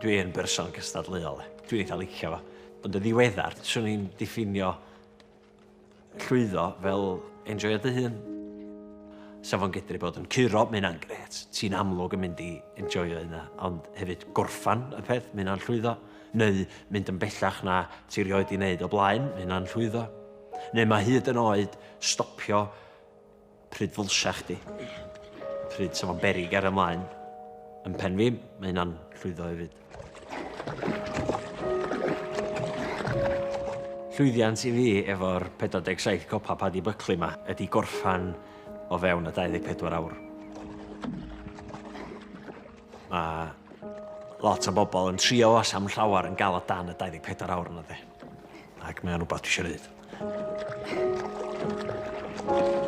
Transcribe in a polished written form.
Dwi yn berson cystadleuol. Dwi'n eitha licio fo. Ond yn ddiweddar, swn i'n diffinio llwyddo fel enjoio dy hun. Sa fo'n gedru bod yn curo, mae hynna'n grêt. Ti'n amlwg yn mynd i enjoio hynna, ond hefyd gorffan y peth, mae hynna'n llwyddo. Neu mynd yn bellach na ti rioed 'di wneud o blaen, mae hynna'n llwyddo. Neu mae hyd yn oed stopio pryd ddylsa chdi, pryd sa fo'n beryg ar ymlaen. Yn pen fi, mae hynna'n llwyddo hefyd. Llwyddiant i fi efo'r 47 copa Paddy Buckley 'ma ydi gorffan o fewn y 24 awr. Mae lot o bobl yn trio os am llawer yn gael o dan y 24 awr yna de. Ac mae o'n rhywbeth dwi eisiau gwneud.